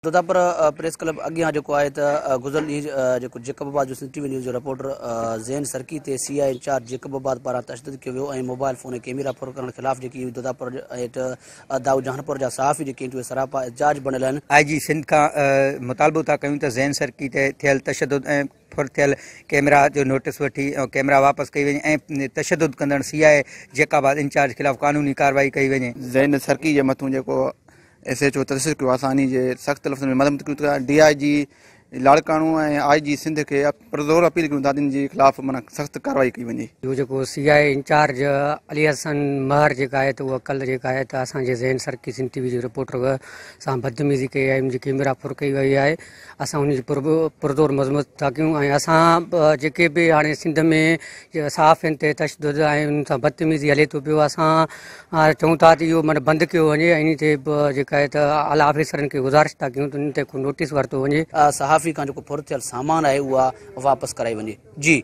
Dodapur press club اڳيان جيڪو آهي ته گذريل ڏينهن جيڪو جيڪب آباد جو سنڌ ٽي وي نيوز جو رپورٽر زين سرڪي تي سي آء انچارج جيڪب آباد پاران تشدد ڪيو ويو ۽ موبائل فون ۽ ڪيميرا ڦر ڪرڻ خلاف جيڪي دوداپور هيٺ دائو جهانپور جا صحافي جيڪي آهن اهي سراپا احتجاج بڻيل آهن. آء جي سنڌ کان مطالبو ٿا ڪيون ته زين سرڪي تي ٿيل تشدد ۽ ڦر ٿيل ڪيميرا جو نوٽيس وٺي ڪيميرا واپس ڪئي وڃي ۽ تشدد ڪندڙ سي آء جيڪب آباد انچارج خلاف قانوني ڪارروائي ڪئي وڃي. زين سرڪي جي مٿون جيڪو ايس ايڇ او تشدد ڪيو اسان انهي جي سخت لفظن ۾ مذمت ڪيون ٿا ڊي I جي لاڙڪاڻو ۽ آء جي سنڌ کي پرزور اپيل ڪيون ٿا ته ان جي خلاف معنيٰ سخت ڪارروائي ڪئي وڃي. اهو جيڪو سي آء انچارج علي حسن مهر جيڪا آهي ته اها ڪلهه جيڪا آهي ته اسان جي زين سرڪي سنڌ ٽي وي جي رپورٽر سان بدتميزي ڪئي آهي ان جي ڪيميرا ڦر ڪئي وئي آهي اسان ان جي پرزور مذمت ٿا ڪيون ۽ اسان جيڪي به هاڻي سنڌ ۾ صحافين تي تشدد ۽ ان سان بدتميزي هلي ٿو پيو اسان چئون ٿا ته اهو معنيٰ بند ڪيو وڃي ۽ ان تي به جيڪا آهي ته اعليٰ آفيسرن کي گذارش ٿا ڪيون ته ان تي ڪو نوٽيس ورتو وڃي. صحافي کان جيڪو ڦر ٿيل سامان آهي اها واپس ڪرائي وڃي. جي.